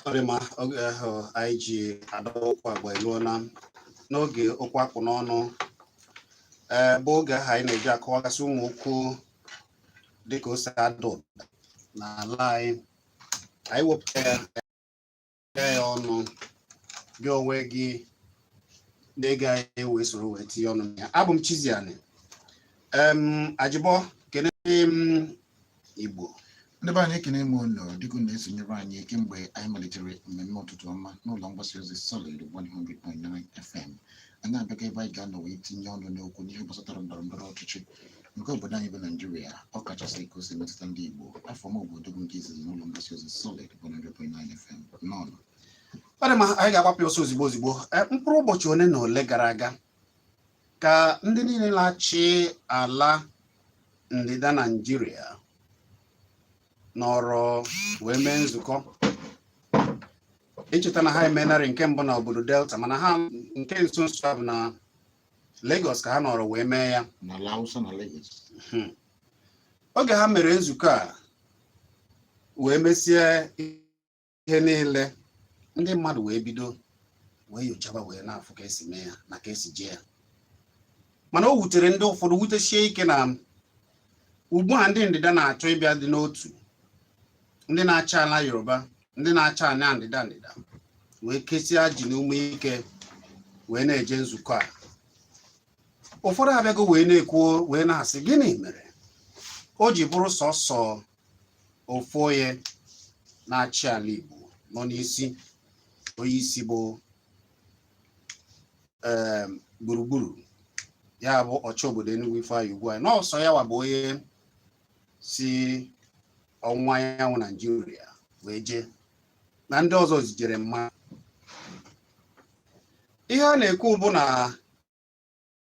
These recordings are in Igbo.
Ọ dị mma. Oge ahụ anyị ji adọba okwu agba eluola n'oge okwu akpụ n'ọnụ, ee, bụ oge ahụ anyị na-eji akọwagasị ụmụ okwu dịka o si ada ụda n'ala anyị. Anyị wepụta ya ọnụ, gị onwe gị na-ege anyị wee soro wee tinye ọnụ na ya. Abụ m Chiziani em Ajibọ kene m Igbo. Ndị be anyị, ekene m unu dịka unu na-esonyere anyị kemgbe anyị malitere mmemme Ụtụtụ Ọma n'ụlọ mgbasa ozi Solid 100.9 FM. Anyị abịaga ebe anyị ga-anọ wee tinye ọnụ n'okwu n'ihe gbasatara ndọrọ ndọrọ ọchịchị nke obodo anyị bụ Naijiria, ọ kachasị ka o si metụta ndị Igbo. Afọ m obodo bụ nke izizi n'ụlọ mgbasa ozi Solid 100.9 FM n'ọnụ. Ọ dị mma, anyị ga-agbapụ ọsọ ozigbo ozigbo. Mkpụrụ ụbọchị ole na ole gara aga ka ndị niile na-achị ala ndịda Naijiria nọrọ wee mee nzukọ icheta na ha emenarị nke mbụ na obodo Delta, mana ha nke nso nso a bụ na Lagos ka ha nọrọ wee mee ya. N'ala Hausa na Lagos. Oge ha mere nzukọ a wee mesie ihe niile, ndị mmadụ wee bido wee nyochaba wee na-afụ ka esi mee ya na ka esi jee ya. Mana o wutere ndị ụfọdụ, wutesie ike na ugbu a ndị ndịda na-achọ ịbịa dị n'otu, ndị na-achị ala Yoruba, ndị na-achị ala ndịda ndịda wee kesie ji n'ume ike wee na-eje nzukọ a. Ụfọdụ abịago wee na-ekwu wee na-asị, gịnị mere o ji bụrụ sọsọ ofu onye na-achị ala Igbo nọ n'isi, onye isi bụ gburugburu ya bụ ọchị obodo Enugu Ifeanyị Ugwuanyi, n'ọsọ ya wa bụ onye si ọwụwa anyanwụ Naijiria wee jee, na ndị ọzọ zijere mma? Ihe a na-ekwu bụ na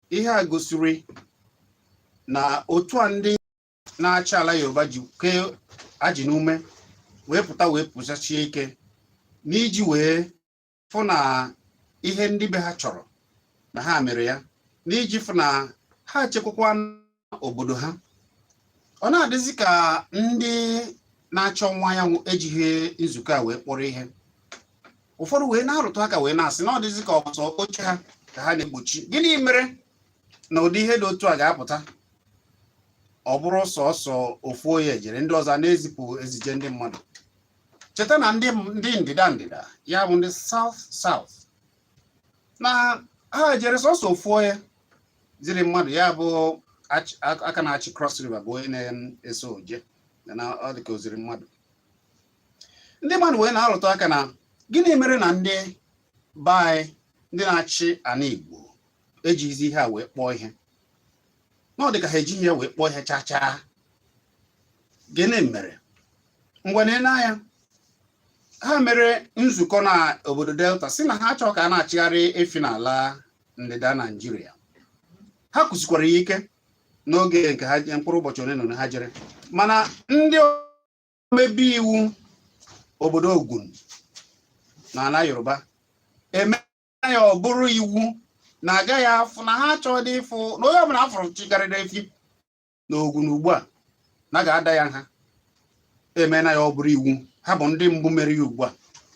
ihe a gosiri na otu a ndị na-achị ala Yoruba ji kee ajị n'ume wee pụta wee pụsachie ike n'iji wee fụ na ihe ndị be ha chọrọ na ha mere ya, n'iji fụ na ha echekwakwa obodo ha. Ọ na-adịzi ka ndị na-achị ọwụwa anyanwụ ejighị nzukọ a wee kpọrọ ihe. Ụfọdụ wee na-arụtụ aka wee na-asị na ọ dịzi ka ọsọ oche ha ka ha na-egbochi. Gịnị mere na ụdị ihe dị otu a ga-apụta, ọ bụrụ sọsọ ofu onye jere, ndị ọzọ na-ezipụ ezije ndị mmadụ? Cheta na ndị ndịda ndịda, ya bụ ndị South South, na ha jere, sọsọ ofu onye ziri mmadụ, ya bụ aka na-achị Cross River, bụ onye na-eso oje na ọ dị ka o ziri mmadụ. Ndị mmadụ wee na-arụtụ aka na gịnị mere na ndị be anyị, ndị na-achị ana Igbo, ejighịzi ihe a wee kpọọ ihe, na ọ dị ka ha ejighị ya wee kpọọ ihe chaa chaa. Gịnị mere? Ngwa, na anya ha mere nzukọ na obodo Delta, si na ha chọọ ka a na-achịgharị efi n'ala ndịda Naijiria. Ha kụzikwara ya ike n'oge nke ha mkpụrụ ụbọchị ole na ole ha jere. Mana ndị omebe iwu obodo Ogun n'ala Yoruba eme ya ọ bụrụ iwu na agaghị afụ, na ha achọghị ịfụ na onye ọbụla afụrụ chịkarịrị efi na Ogun ugbu a na ga-ada ya nha. Emena ya ọ bụrụ iwu. Ha bụ ndị mbụ mere ya ugbu a,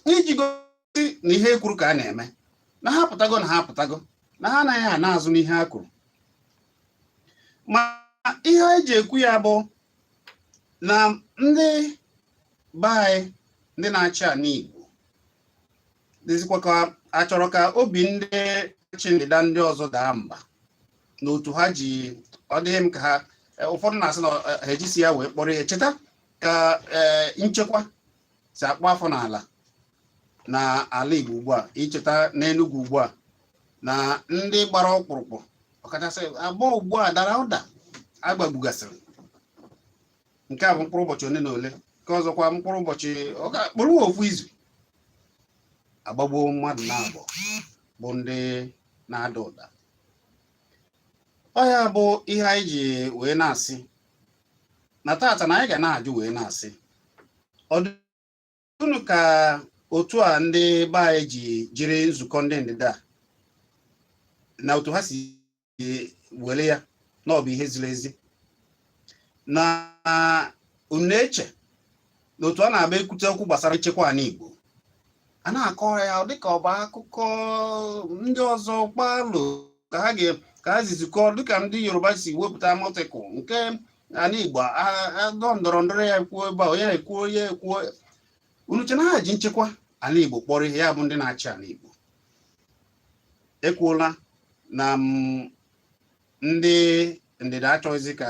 iji gosi na ihe ekwuru ka a na-eme, na ha pụtago, na ha pụtago, na ha anaghị ana azụ n'ihe ha kwuru. Ma ihe anyị ji ekwu ya bụ na ndị be anyị, ndị na-achị ala Igbo, dịzikwa ka a chọrọ ka obi ndị chi ndịda ndị ọzọ daa mba n'otu ha ji. Ọ dịghị m ka ha ụfọdụ na-asị na ha ejisi ya wee kpọrọ ihe. Cheta ka nchekwa si akpọ afọ n'ala na ala Igbo ugbu a. Icheta n'Enugu ugbu a na ndị gbara ọkpụrụkpụ, ọkachasị abụọ ugbu a dara ụda agbagbugasịrị. Nke a bụ mkpụrụ ụbọchị ole na ole nke ọzọkwa, mkpụrụ ụbọchị ọ ga-akpụrụ ofu izu, agbagbuo mmadụ na abụọ bụ ndị na-ada ụda. Ọ ya bụ ihe anyị ji wee na-asị na tata na anyị ga na-ajụ wee na-asị, ọ dị unu ka otu a ndị be anyị ji jiri nzukọ ndị ndịda na otu ha si were ya na ọ bụ ihe ziri ezi, na unu eche Na otu a na-abịa ekwute okwu gbasara nchekwa ala Igbo, a na-akọ ya dịka ọ bụ akụkọ ndị ọzọ kpalụ ka ha ga ka ha zizikọ, dịka ndị Yoruba si wepụta Amotekun nke ala Igbo adọ ndọrọ ndọrọ ya ekwuo ebe a, onye ekwuo, onye ekwuo. Unu che na ha ji nchekwa ala Igbo kpọrọ ihe? Ya bụ ndị na-achị ala Igbo ekwuola na ndị ndịda achọghịzi ka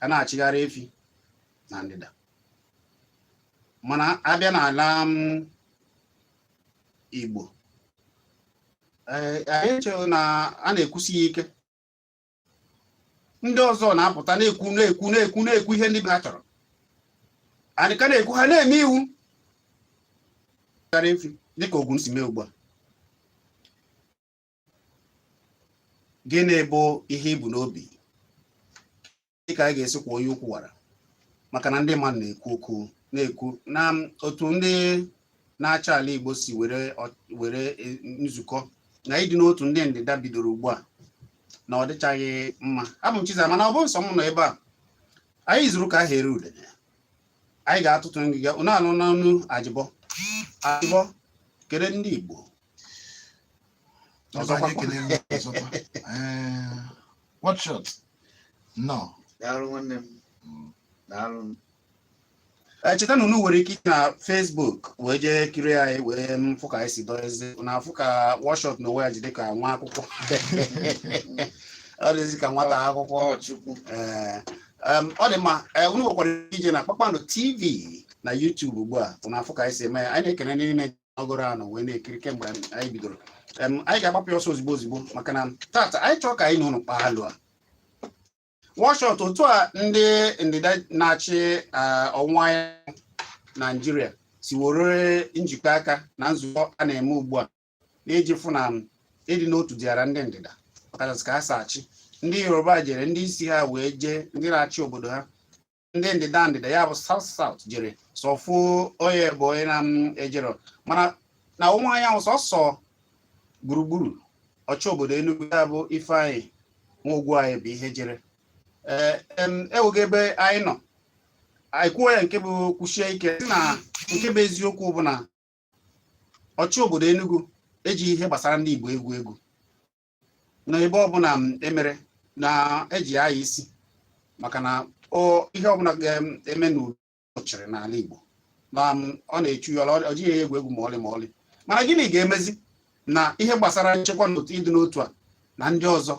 a na-achịgharị efi na ndịda, mana abịa n'ala Igbo, ee, anyị echeghị na a na-ekwusi ya ike. Ndị ọzọ na-apụta na-ekwu, na-ekwu, na-ekwu, na-ekwu ihe ndị be ha chọrọ. Anyị ka na-ekwu, ha na-eme iwu karịa efi, dịka Ogun si mee ugbu a. Gịnị bụ ihe ibu n'obi dịka a ga-esi kwa onye ukwu wara? Maka na ndị mmadụ na-ekwu okwu, na-ekwu na otu ndị na-achị ala Igbo si were nzukọ na ịdị n'otu ndị ndịda bidoro ugbu a na ọ dịchaghị mma. Abụ m Chizara, mana ọ bụ nsọ m nọ ebe a. Anyị zuru ka ahụ ere udene, anyị ga-atụtụ ngịga unu anụ n'ọnụ. Ajịbọ, Ajịbọ, kele ndị Igbo. Ọzọkwa, ekele m ọzọkwa. Ee, what shot nnọọ. Daalụ, nwanne m. Daalụ. Cheta na unu nwere ike ije na Facebook wee jee kirie anyị, wee fụ ka anyị si dọọ eze na afụ ka Washot na onwe ya jide ka nwa akwụkwọ, ọ dịzi ka nwata akwụkwọ. Ọ Chukwu. Ee, ọ dị mma. Ee, unu nwekwara ike ije na Kpakpando TV na YouTube ugbu a, unu afụ ka anyị si eme ya. Anyị na-ekene ndị niile ọgụrụ anọ wee na-ekiri kemgbe anyị bidoro. Anyị ga-agbapụ ya ọsọ ozigbo ozigbo, maka na tata anyị chọọ ka anyị na unu kpaa alụ a. Washot, otu a ndị ndịda na-achị ọwụwa anyanwụ Naijiria si were njikọ aka na nzukọ a na-eme ugbu a n'iji fụ na ịdị n'otu dịara ndị ndịda, ọkachasị ka ha si achị. Ndị Yoruba jere ndị isi ha wee jee, ndị na-achị obodo ha. Ndị ndịda ndịda, ya bụ South South, jere sọfụ onye bụ onye na-ejero, mana na ọwụwa anyanwụ, sọsọ gburugburu ọchị obodo Enugu, ya bụ Ifeanyị Nwa Ugwuanyi, bụ ihe jere. Ee, ewego ebe anyị nọ, anyị kwuo ya nke bụ kwuchie ike sị na nke bụ eziokwu bụ na ọchị obodo Enugu ejighị ihe gbasara ndị Igbo egwu egwu, na ebe ọbụla emere na eji aya isi, maka na ihe ọbụla ga-eme n'udo chịrị n'ala Igbo na ọ na-echu ya, ọ jighị ya egwu egwu ma ọlị ma ọlị. Mana gịnị ga-emezi na ihe gbasara nchekwa na otu ịdị n'otu a na ndị ọzọ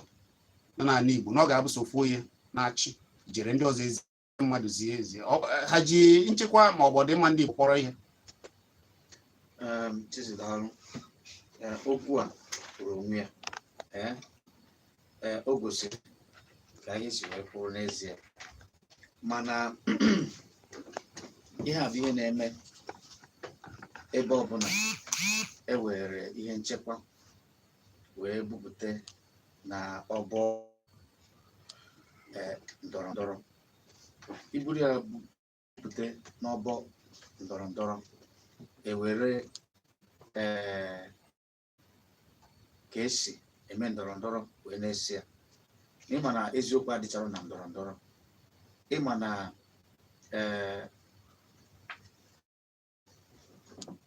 nọ n'ala Igbo, na ọ ga-abụ so ofu onye na-achị jere ndị ọzọ ezi mmadụ zie ezie, ha ji nchekwa ma ọ bụ ọdịmma ndị Igbo kpọrọ ihe? Chizi, daalụ. Okwu a kwuru onwe ya. Ee, o gosiri ka ihe si wee kwuru n'ezie, mana ihe a bụ ihe na-eme ebe ọbụla e were ihe nchekwa wee bupute na ọbọ ndọrọ ndọrọ. Iburu ya bupute n'ọbọ ndọrọ ndọrọ, ewere ka esi eme ndọrọ ndọrọ wee na-esi ya. Ịma na eziokwu adịchara na ndọrọ ndọrọ, ịma na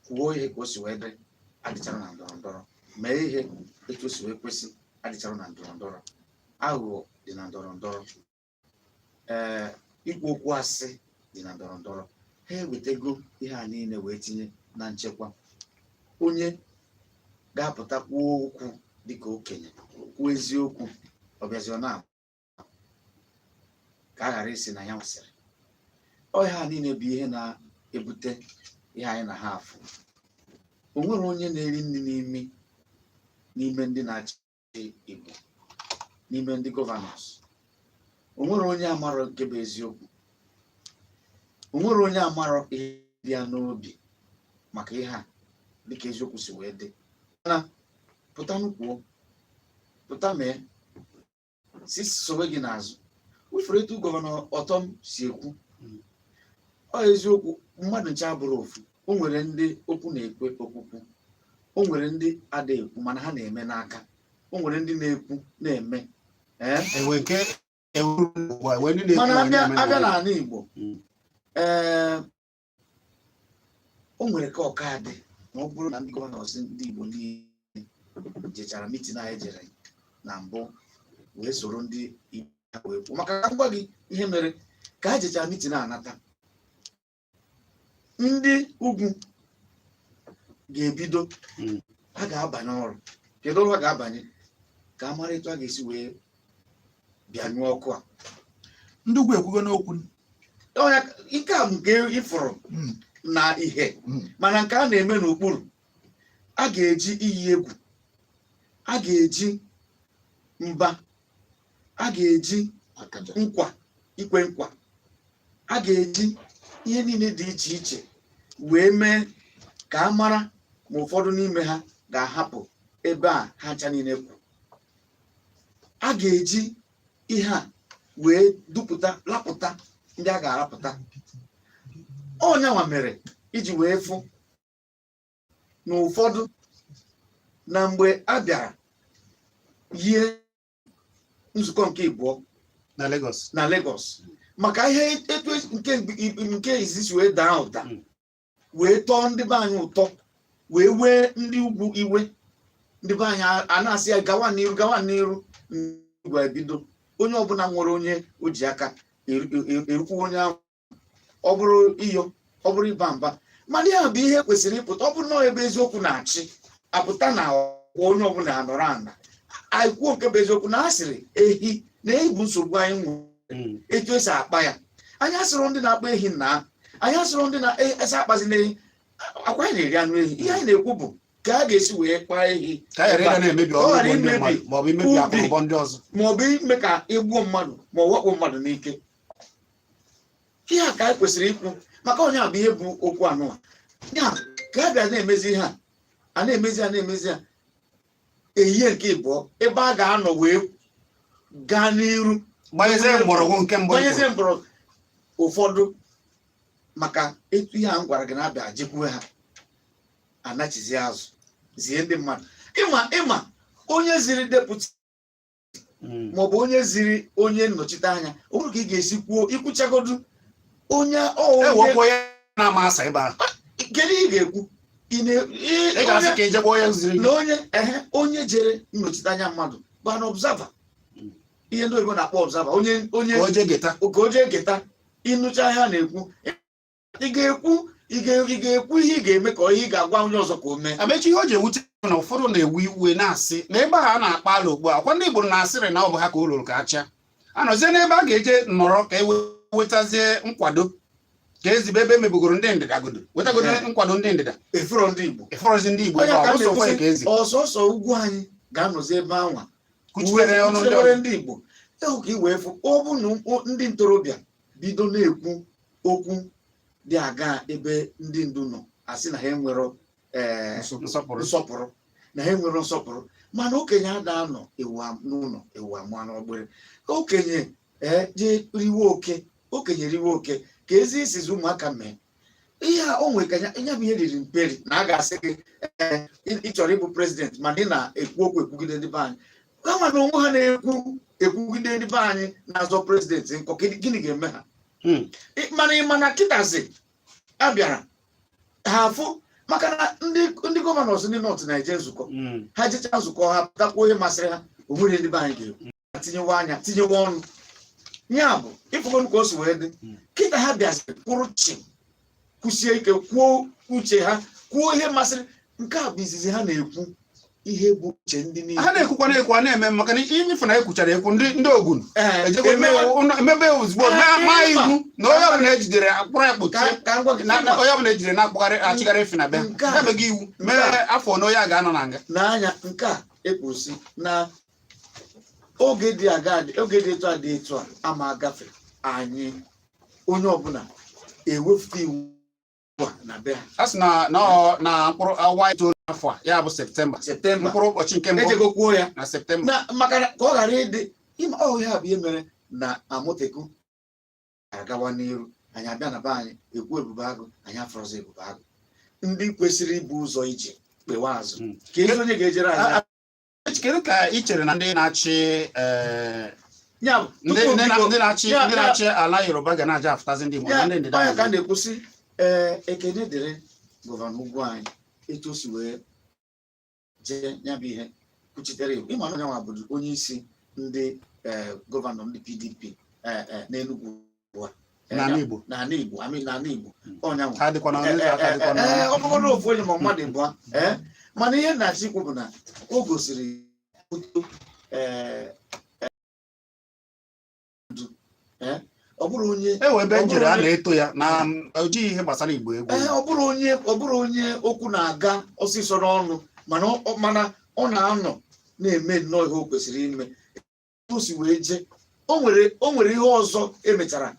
kwuo ihe ka o si wee dị adịchara na ndọrọ ndọrọ, mee ihe etu o si wee kwesị adịchara na ndọrọ ndọrọ, aghụghọ dị na ndọrọ ndọrọ, ikwu okwu asị dị na ndọrọ ndọrọ. Ha ewetego ihe a niile wee tinye na nchekwa. Onye ga-apụta kwuo okwu dịka okenye, kwuo eziokwu, ọ bịazi ọ na ka a ghara isi na ya nwasịrị. Ọ ihe a niile bụ ihe na-ebute ihe anyị na ha afụ. O nwere onye na-eri nri n'imi n'ime ndị na-achị Igbo, n'ime ndị governors. O nwere onye amarọ nke bụ eziokwu, o nwere onye amarọ ihe dị ya n'obi maka ihe a dịka eziokwu si wee dị. Na pụta kwuo, pụta mee si sowe gị n'azụ. Wefere etu Governor Ortom si ekwu, ọ eziokwu, mmadụ nche abụrụ ofu. O nwere ndị okwu na-ekwe okwukwu, o nwere ndị ada ekwu mana ha na-eme n'aka, o nwere ndị na-ekwu na-eme. Ee. Enwe nke ewuru ugbu a, enwe ndị na-ekwu mana ma abịa na-eme abịa n'ala. N'ala Igbo, ee. O nwere ka ọka dị ma ọ bụrụ na ndị governors ndị Igbo niile jechara meeting anyị jere na mbụ wee soro ndị Igbo ha wee kwuo. Maka ka m gwa gị ihe mere ka ha jechara meeting anata, ndị ugwu ga-ebido ha ga-abanye ọrụ. Kedu ọrụ ha ga-abanye? Ka a mara etu a ga-esi wee bịanyụọ ọkụ a. Ndị ugwu ekwugo n'okwu. Ọnya nke a nke ịfụrụ na ihe mana nke a na-eme n'okpuru, a ga-eji iyi egwu, a ga-eji mba, a ga-eji akaja, nkwa, ikwe nkwa, a ga-eji ihe niile dị iche iche wee mee ka a mara ma ụfọdụ n'ime ha ga-ahapụ ebe a ha ncha niile kwu. A ga-eji ihe a wee dupụta, lapụta ndị a ga-arapụta. Ọnyanwa mere iji wee fụ na ụfọdụ na mgbe a bịara yie nzukọ nke ịbụọ na Lagos, na Lagos, maka ihe etu nke izizi wee daa ụda wee tọọ ndị be anyị ụtọ, wee wee ndị ugwu iwe, ndị be anyị a na-asị ya gawa n'iru, gawa n'iru. Ndị ugwu ebido, onye ọbụla nwere onye o ji aka erukwu onye ahụ, ọ bụrụ iyo, ọ bụrụ ịba mba. Mana ya bụ ihe kwesịrị ịpụta. Ọ bụrụ na ebe eziokwu na-achị apụta na ọkwa, onye ọbụla anọrọ ana anyị kwuo nke bụ eziokwu na a sịrị ehi na ehi bụ nsogbu anyị nwere, etu esi akpa ya. Anyị asịrọ ndị na-akpa ehi na anyị asịrọ ndị na-esi akpazi n'ehi akwa. Anyị na-eri anụ ehi. Ihe anyị na-ekwu bụ ka a ga-esi wee kpaa ehi ka a ghara ịga na-emebi ọrụ Ọ ghara ugbo ndị imebi mmadụ maọbụ imebi ubi. akụnụba ndị ọzọ, ma ọ bụ ime ka egbuo mmadụ ma ọ wakpo mmadụ n'ike. Ihe a ka anyị kwesịrị ikwu, maka onye a bụ ihe bụ okwu anụwa ya ka a bịa na-emezi ihe a, a na-emezi, a na-emezi ya ehihie nke ịbụọ ebe a ga-anọ wee gaa n'iru, gbanyezie mgbọrọgwụ nke mbụ. Gbanyezie mgbọrọgwụ ụfọdụ, maka etu ihe a m gwara gị na-abịa jekwuwe ha anachizi azụ zie ndị mmadụ. Ịma onye ziri deputy maọbụ onye ziri onye nnọchite anya, ọ bụrụ ka ị ga-esi kwuo ikwuchagodu onye ọ onye ewekwa onye na-ama asa ebe ahụ. Kedu ihe ị ga-ekwu? Ị ga-asị ka ijekwa onye ziri gị. Na onye ehe onye jere nnọchite anya mmadụ bụ an observer, ihe ndị oyibo na-akpọ observer, onye ka o jee geta, ka o jee geta ịnụcha ihe a na-ekwu. Ị ga-ekwu ihe ị ga-eme, ka ihe ị ga-agwa onye ọzọ ka o mee. Amechi, ihe o ji ewute na ụfọdụ na-ewe iwe na-asị na ebe a na-akpa ala ugbu a, akwa ndị Igbo na-asịrị na ọ bụ ha ka o ruru ka achịa, anọzie n'ebe a ga-eje nọrọ ka e wetazie nkwado ka ezigbo ebe emebugoro ndị ndịda godo wetagodo nkwado ndị ndịda, efuro ndị Igbo, efọrọzi ndị Igbo onye ebe ka a, ọ bụ sọ na-ekwusi ka ezi ọsọsọ ugwu anyị ga-anọzi ebe anwa kwuchitere ọnụ ndị kwuchitere ọzọ. Ndị Igbo ịhụ ka i wee fụ, ọ bụ na ndị ntorobịa bido na-ekwu okwu dị aga ebe ndị ndu nọ, asị na ha enwero nsọpụrụ, nsọpụrụ, na ha enwero nsọpụrụ. Mana okenye ada anọ ewu n'ụlọ, ewu amụọ n'ọgbịrị. Okenye jee riwe oke, okenye riwe oke ka ezi isizi ụmụaka mee ihe a. O nwere ka ya bụ ihe riri mperi na a ga-asị gị, ee, ị chọrọ ịbụ president, mana ị na-ekwu okwu ekwugide ndị be anyị. Ha nwa na onwe ha na-ekwu ekwugide ndị be anyị na-azọ president nkọ. Gịnị ga-eme ha? Mana ị ma na kịtazi a bịara ha afụ, maka na ndị governors ndị North na-eje nzukọ, ha jecha nzukọ ha pụtakwuo ihe masịrị ha. O nwere ndị be anyị ga-ekwu, tinyewe anya, tinyewe ọnụ. Ya bụ ịfụgonu ka o si wee dị. Kịta ha bịaziri kwụrụ chịm, kwụsie ike, kwuo uche ha, kwuo ihe masịrị. Nke a bụ izizi ha na-ekwu ihe bụ uche ndị niile. Ha na-ekwukwa, na-ekwu, a na-eme, maka na ife na ekwuchara ekwu, ndị Ogun ejego emebe ozugbo maa iwu na onye ọbụla ejidere akpụrụ ya kpochie, ka m gwa gị, na onye ọbụla ejidere na-akpụgharị achịgharị efi na be ha. Nke a- Ha emego iwu mee afọ na onye a ga-anọ na nga. N'anya nke a ekwusi na oge dị aga, oge dị etu a dị etu a ama agafe anyị, onye ọbụla ewepụta iwu a na be ha. A sị na mkpụrụ ọnwa 9 afọ a, ya bụ Septemba, Septemba, mkpụrụ ụbọchị nke mbụ ejegokwuo ya na Septemba. Na maka na ka ọ ghara ịdị ịma ọ ya bụ ihe mere na Amotekun agawa n'iru. Anyị abịa na be anyị ekwu Ebube Agụ, anyị afọrọzi Ebube Agụ. Ndị kwesịrị ibu ụzọ ije kpewe azụ ka ezi onye ga-ejere anyị. Kedu ka ị chere na ndị na-achị ya bụ ndị tupu ndị biko, ndị na-achị ndị na-achị ala Yoruba ga na-aja afụtazi ndị Igbo na ya ndị ndịda onye ka a anyị? na-ekwusị, ee, ekene dịrị Gọvanọ ugwu anyị, etu o si wee jee ya bụ ihe kwuchitere Igbo. Ịma na onye nwa bụ onye isi ndị gọvanọ ndị PDP n'Enugu ugbu a. N'ala Igbo. N'ala Igbo, I mean, n'ala Igbo, ọnyanwa. Ha dịkwa na ọnụ aka dịkwa na Ee, ọ bụrụ ofu onye ma mmadụ ịbụọ, ee, mana ihe na-achọ ikwu bụ na o gosiri uto, ee, ndu, ee, ọ bụrụ onye E nwere ebe m jere a na-eto ya na o jighị ihe gbasara Igbo egwu. Ee, ọ bụrụ onye okwu na-aga ọsịsọ n'ọnụ, mana ọ na-anọ na-eme nnọọ ihe o kwesịrị ime. O si wee jee, o nwere ihe ọzọ emechara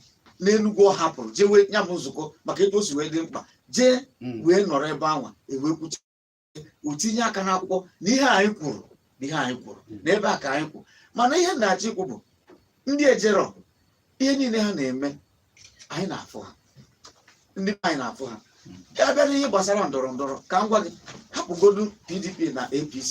n'Enugwu ọ hapụrụ jewe ya bụ nzukọ maka etu o si wee dị mkpa jee wee nọrọ ebe anwa ewee kwuche, o tinye aka n'akwụkwọ na ihe anyị kwuru na ihe anyị kwuru na ebe a ka anyị kwuru. Mana ihe na-achọ ikwu bụ ndị ejero ihe niile ha na-eme, anyị na-afụ ha, ndị be anyị na-afụ ha. Ya bịa n'ihe gbasara ndọrọ ndọrọ, ka m gwa gị, hapụgodu PDP na APC.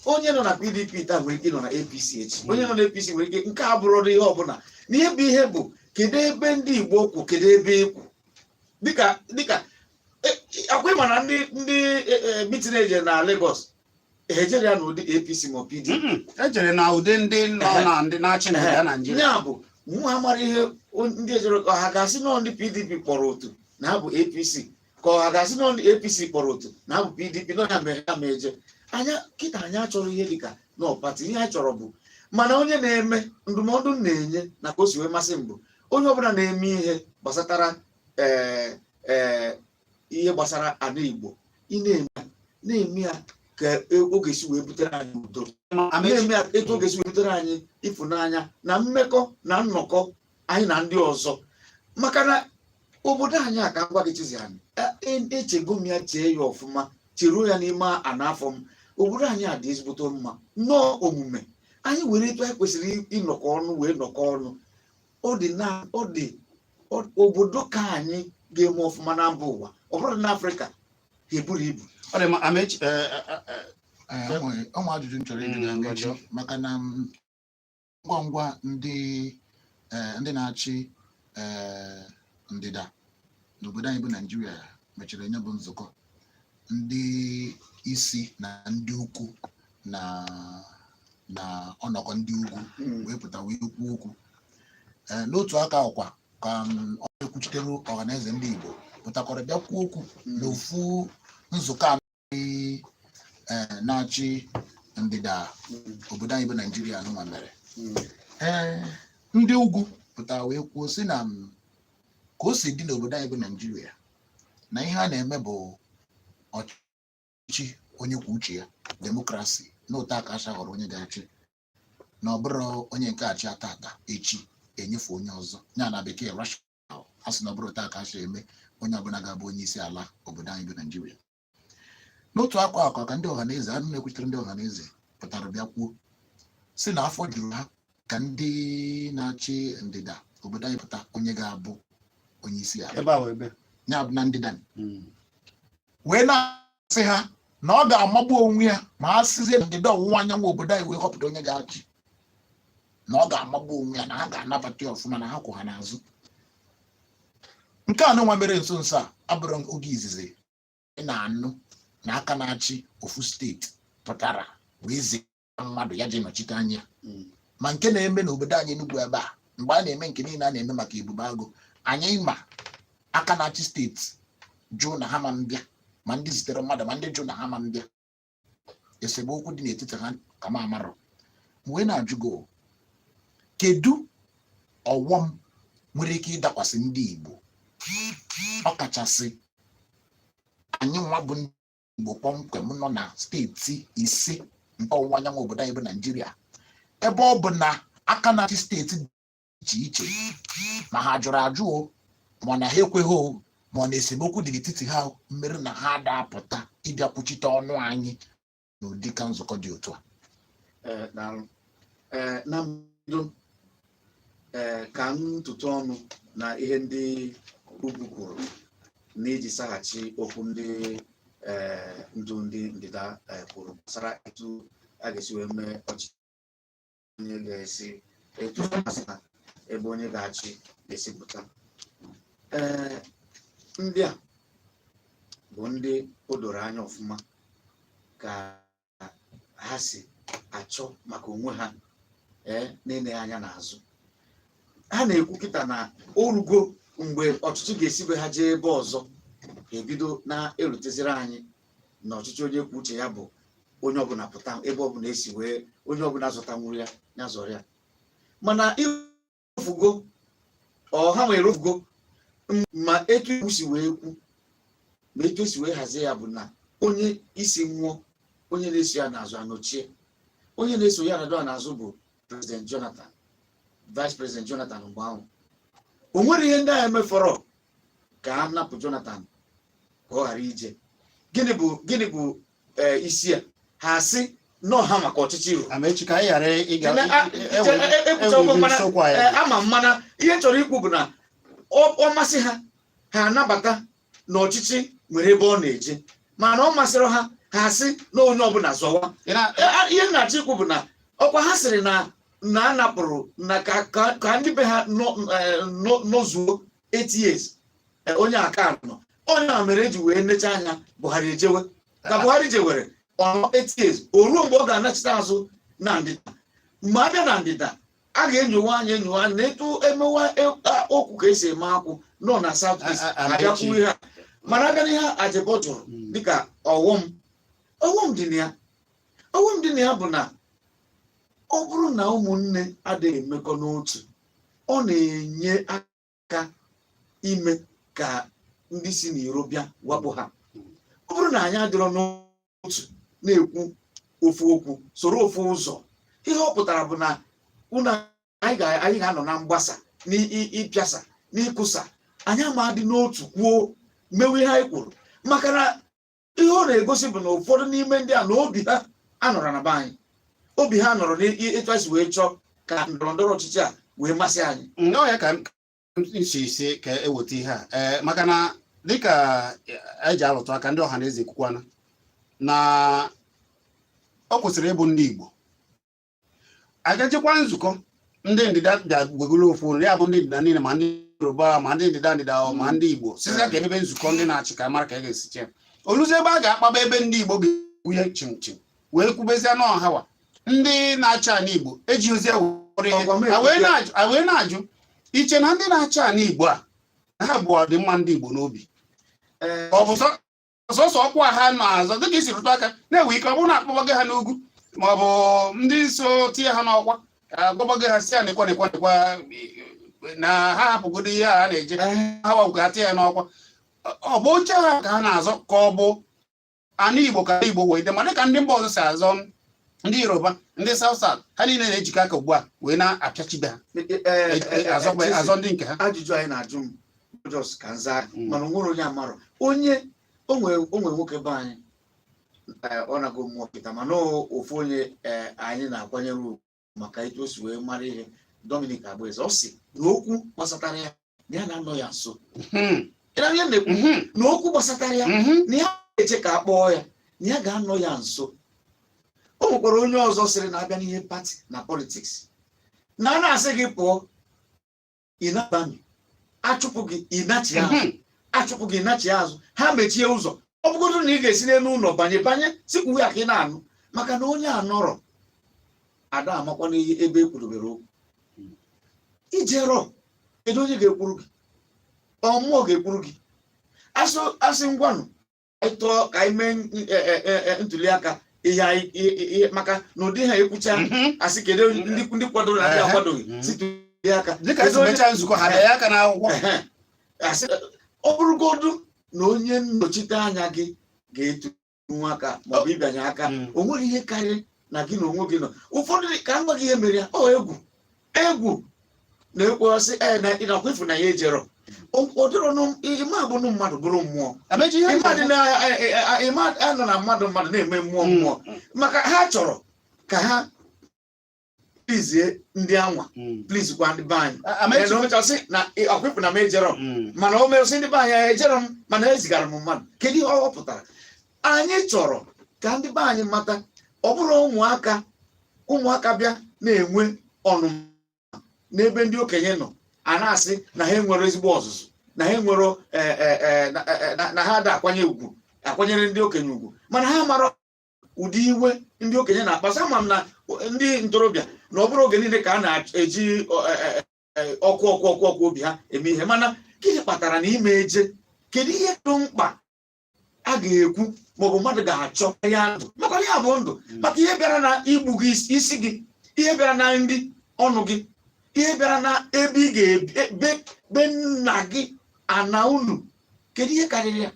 Onye nọ na PDP taa nwere ike ịnọ na APC echi, onye nọ na APC nwere ike. Nke a bụrụ ihe ọbụla na ihe bụ ihe bụ kedu ebe ndị Igbo kwụ, kedu ebe ịkwụ dịka akwa ịma na ndị meeting eje na Lagos ejere ya n'ụdị APC ma ọ PDP. Ejere na ụdị ndị nọ na ndị na-achị ndịda Naijiria. Ya bụ mụ amara ihe ndị ejere, ka ha ga-asị nọ ndị PDP kpọrọ otu na ha bụ APC, ka ọ ha ga-asị nọ ndị APC kpọrọ otu na ha bụ PDP nọ ya mere ha ma eje anya kịta. Anyị achọrọ ihe dịka nọ party, ihe anyị chọrọ bụ mana onye na-eme ndụmọdụ m na-enye na ka o si wee masị m bụ onye ọbụla na-eme ihe gbasatara ee ee ihe gbasara ala Igbo, ị na-eme ya, na-eme ya ka ọ ga-esi wee butere anyị udo, na-eme ya etu ọ ga-esi wee butere anyị ịfụnanya na mmekọ na nnọkọ anyị na ndị ọzọ, maka na obodo anyị a, ka m gwa gị, Chizi, anyị echego m ya, chee ya ọfụma, cheruo ya n'ime ana afọ m. Obodo anyị a dị ezigbote mma nnọọ. Omume anyị were etu anyị kwesịrị ịnọkọ ọnụ wee nọkọ ọnụ, ọ dị na ọ dị obodo ka anyị ga-eme ọfụma na mba ụwa, ọ bụrụ na Afrịka ha eburu ibu. Ọ dị mma, Amechi. Ee, o nwere ajụjụ m chọrọ ịjụ gị, Amechi, Ngwa. maka na ngwa ngwa ndị na-achị ndịda n'obodo anyị bụ Naijiria mechara nye bụ nzukọ ndị isi na ndị ukwu na ọnọkọ ndị ugwu wee pụta wee kwuo okwu. N'otu aka ọkwa ka ọ na-ekwuchitere ọhaneze ndị Igbo pụtakwara bịa kwuo okwu n'ofu nzukọ a na-achị ndịda obodo anyị bụ Naijiria nụnwa mere. Ee, ndị ugwu pụtara wee kwuo sị na ka o si dị n'obodo anyị bụ Naijiria na ihe a na-eme bụ ọchịchị onye kwuo uche ya, democracy, na ụtọ aka acha họrọ onye ga-achị, na ọ bụrụ onye nke achị ata echi enyefe onye ọzọ, ya na bekee rational. A sị na ọ bụrụ ụtọ aka acha eme onye ọbụla ga-abụ onye isi ala obodo anyị bụ Naijiria. N'otu akwa akwa ka ndị ọhaneze anụ na-ekwuchitere ndị ọhaneze pụtara bịa kwuo si na afọ juru ha ka ndị na-achị ndịda obodo anyị pụta onye ga-abụ onye isi ala. Ebe a wee ebe. Ya bụ na ndịda wee na-asị ha na ọ ga-amagbu onwe ya ma a sịzie na ndịda ọwụwa anyanwụ obodo anyị wee họpụta onye ga-achị, na ọ ga-amagbu onwe ya, na ha ga-anabata ya ọfụma, na ha kwụ ha n'azụ. Nke a nụnwa mere nso nso a abụrụ oge izizi ị na-anụ na aka na-achị ofu steeti pụtara wee zie mmadụ ya ji nọchite anya, ma nke na-eme n'obodo anyị Enugu ebe a, mgbe a na-eme nke niile a na-eme maka Ebube Agụ, anyị ma aka na-achị steeti jụ na ha ma mbịa, ma ndị zitere mmadụ, ma ndị jụ na ha ma mbịa, esemokwu dị n'etiti ha ka m amarọ. M wee na-ajụ gị, kedu ọghọm nwere ike ịdakwasị ndị Igbo, ọkachasị anyị nwa bụ ndị Igbo kpọmkwem nọ na steeti 5 nke ọwụwa anyanwụ obodo anyị bụ Naijiria, ebe ọ bụ na aka na-achị steeti dị iche iche, ma ha jụrụ ajụ o, ma na ha ekweghị o, ma ọ na esemokwu dị n'etiti ha o, mmeri na ha da-apụta ịbịa kwuchite ọnụ anyị n'ụdị ka nzukọ dị otu a? Ee, daalụ. Ee, na mbido, ee, ka m ntụtụ ọnụ na ihe ndị ugwu kwuru na iji saghachi okwu ndị ndu ndị ndịda kwuru gbasara etu a ga-esi wee mee ọchịchị, onye ga-esi etu na ebe onye ga-achị ga-esi pụta. Ee, ndị a Bụ ndị o doro anya ọfụma ka ha si achọ maka onwe ha, ee, na-eleghị anya n'azụ. Ha na-ekwu kịta na o rugo mgbe ọchịchị ga-esibe ha jee ebe ọzọ, ebido na-eruteziri anyị na ọchịchị onye kwuo uche ya, bụ onye ọbụla pụta ebe ọbụla esi wee onye ọbụla zọtanwuru ya, ya zọrọ ya. Mana ifugo ọha nwere ofugo, ma etu iwu si wee kwu, ma etu esi wee hazie ya, bụ na onye isi nwụọ, onye na-eso ya n'azụ anọchie. Onye na-eso ya n'azụ n'azụ bụ President Jonathan, Vice President Jonathan. Mgbe ahụ, o nwere ihe ndị agha emefọrọ ka a napụ Jonathan ka ọ ghara ije. Gịnị bụ isi a? Ha sị nọọ ha maka ọchịchị ruru. Amaechi, ka anyị ghara ịga ekwucha okwu, mana isiokwu anyị. Ama m, mana ihe m chọrọ ikwu bụ na ọ masị ha, ha anabata na ọchịchị nwere ebe ọ na-eje, mana ọ masịrị ha, ha sị na onye ọbụla zọwa. Ị na- Ihe m na-achọ ikwu bụ na ọkwa ha sịrị na a napụrụ na ka ndị be ha nọzuo 8 years, onye aka nọ, onye a mere eji wee necha anya Buhari ejewe. Ka Buhari jewere, ọnọ 8 years, o ruo mgbe ọ ga-anachite azụ na ndịda. Mgbe abịa na ndịda, a ga-enyowe anya, enyowe anya na etu emewa okwu ka esi eme akwụ nọ na South East. Amaechi. Abịakwuo ihe a, mana abịa n'ihe Ajebo jụrụ dịka ọghọm dị na ya, ọghọm dị na ya bụ na ọ bụrụ na ụmụnne adịghị emekọ n'otu, ọ na-enye aka ime ka ndị si n'iro bịa wakpo ha. Ọ bụrụ na anyị adịrọ n'otu, na-ekwu ofu okwu, soro ofu ụzọ, ihe ọ pụtara bụ na unu anyị ga-anọ na mgbasa, n'ịpịasa, n'ịkụsa. Anyị ama dị n'otu kwuo mewe ihe anyị kwuru, maka na ihe ọ na-egosi bụ na ụfọdụ n'ime ndị a na obi ha anọrọ na be anyị, obi ha nọrọ n'etu anyị si wee chọọ ka ndọrọ ndọrọ ọchịchị a wee masị anyị. Nnọọ ya ka m si si ka eweta ihe a, ee, maka na dịka eji alụtụ aka, ndị ọha na eze ekwukwana na ọ kwesịrị ịbụ ndị Igbo agajekwa nzukọ. Ndị ndịda bịa wegoro ofu ya bụ ndị ndịda niile, ma ndị Yoruba, ma ndị ndịda ndịda, ma ndị Igbo, sizi ka emebe nzukọ ndị na-achị ka mara ka a ga-esi chee oluzi ebe a ga-akpaba, ebe ndị Igbo ga-ekwunye chim chim wee kwubezie n'ọhawa ndị na-achị ala Igbo ejighịzi ewere ihe. Ọgwa m A wee na-ajụ iche na ndị na-achị ala Igbo a na ha bụ ọdịmma ndị Igbo n'obi? Ọ bụ sọsọ ọkwa ha na-azọ, dịka isi rụtụ aka, na-enwe ike ọ bụrụ na akpọbago ha n'ugwu, ma ọ bụ ndị so tinye ha n'ọkwa agwabago ha si ya nekwa nekwa nekwa, na ha hapụgodo ihe a ha na-eje, ha wapụ ka tinye ya n'ọkwa. Ọ bụ oche ha ka ha na-azọ, ka ọ bụ ana Igbo, ka Igbo wee dị ma dịka ndị mba ọzọ si azọ? Ndị Yoruba, ndị South South, ha niile na-ejikọ aka ugbu a wee na-apịachibe ha azọ ndị nke ha. Ajụjụ anyị na-ajụ m just ka nza, mana o nwere onye amarọ onye onwe nwoke be anyị, ọ nago mmụọ kịta, mana ofu onye anyị na-akwanyere ugwu maka etu o si wee mara ihe, Dominic Agbaeze, ọ sị na okwu gbasatara ya na ya na-anọ ya nso. Ị na ihe m na-ekwu? Na okwu gbasatara ya na ya na-eche ka a kpọọ ya, na ya ga-anọ ya nso. O nwekwara onye ọzọ sịrị na abịa n'ihe party na politics, na a na-asị gị pụọ, ị na-abami, achụpụ gị, ịnachi azụ, achụpụ gị, ịnachi azụ, ha mechie ụzọ, ọ bụgodu na ị ga-esi n'elu ụlọ banye banye, sikwuwe ya ka ị na-anụ, maka na onye a nọrọ ada amakwa n'ihe ebe e kwurubere okwu ijerọ. Kedu onye ga-ekwuru gị? Ọ mmụọ ga-ekwuru gị? Asụ asị ngwanụ, anyị tụọ ka anyị mee ntuli aka ihe anyị ihe, maka na ụdị ha ekwucha, asị kedu ndị kwadoro na ndị akwadoghị si tuli aka. Dịka esi Kedu onye- mechaa nzukọ ha, bịa aka n'akwụkwọ. Ehe. Asị, ọ bụrụgodu na onye nnọchite anya gị ga-etunwu aka maọbụ ịbịanye aka, o nwere ihe karịrị na gị na onwe gị nọ. Ụfọdụ dị- ka m gwa gị ihe mere ya, ọ egwu egwu na-ekwesị ee na ịnakwa ifu na ya ejero. Ọ dịrọ ịma abụnụ mmadụ bụrụ mmụọ. Amechi, ihe ịma dị na ịma anọ na mmadụ mmadụ na-eme mmụọ mmụọ, maka ha chọrọ ka ha plizie ndị anwa, plizikwa ndị be anyị. Amechi. Na omechasị na ọkwịpụ na m ejero, mana o merụsị ndị be anyị ejero m, mana ezigara m mmadụ. Kedu ihe ọ pụtara? Anyị chọrọ ka ndị be anyị mata, ọ bụrụ ụmụaka ụmụaka bịa na-enwe ọnụma n'ebe ndị okenye nọ, a na-asị na ha enwere ezigbo ọzụzụ, na ha enwere na ha ada akwanye ugwu. Akwanyere ndị okenye ugwu, mana ha mara ụdị iwe ndị okenye na-akpasu. Ama m na ndị ntorobịa, na ọ bụrụ oge niile ka a na-eji ọkụ ọkụ ọkụ ọkụ obi ha eme ihe. Mana gịnị kpatara na ime eje? Kedu ihe dị mkpa a ga-ekwu maọbụ mmadụ ga-achọ ya ndụ? Maka ya bụ ndụ, maka ihe bịara na igbu gị isi gị, ihe bịara na nri ọnụ gị, ihe bịara na ebe ị ga-ebe be nna gị, ana unu, kedu ihe karịrị ya?